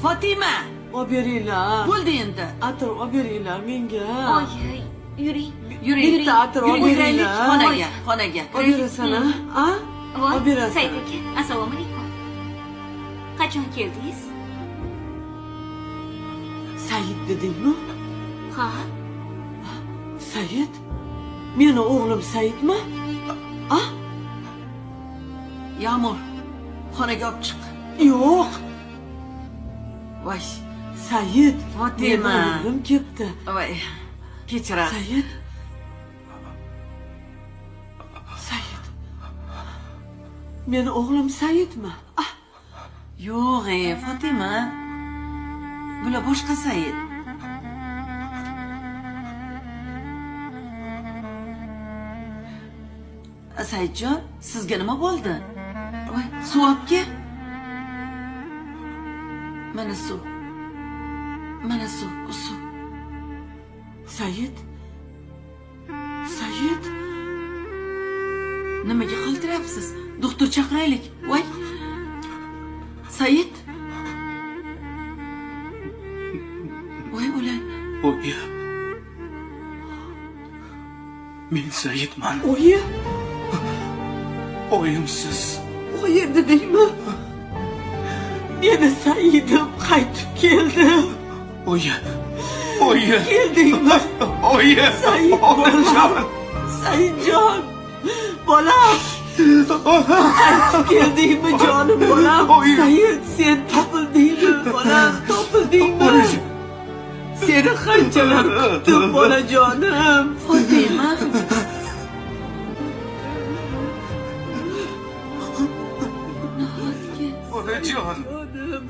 Fotima, Olib beringlar. Bo'ldi endi. Atir olib beringlar menga. Oyi, yuring. Yuring. Bitta atir olib Yuring, kiraylik beringlar. xonaga, xonaga. Olib berasan, a? A? Voy, Olib berasan. Said aka, assalomu alaykum. Qachon keldingiz? Said dedingmi? Ha? Said? Meni o'g'lim Saidmi? A? Yağmur, xonaga olib chiq. Yo'q. Voy, Said. Fotima. Meni o'g'lim ketdi. Voy. Kechirasiz. Said. Said. Meni o'g'lim Saidmi? Ah, Yo'q, Fotima. Bular boshqa Said. Saidjon, sizga nima bo'ldi? Voy, suv olib kel. Mana suv. Mana suv, suv. Said. Said. Nimaga qaltirayapsiz? Doktor chaqiraylik. Voy. Said. Voy o'lay. Oyi. Men Saidman. Oyi. Oyimsiz. Oyi dedingmi? Meni Saidim qaytib keldi. Oyi. Oyi. Keldingmi? Oyi. Said bolam. Saidjon. Bolam. Qaytib keldingmi jonim bolam? Oyi. Said, sen topildingmi bolam? Topildingmi? Onajon. Seni qanchalar kutdim bolajonim. Fotima. Nahotki? Onajon. Jonim.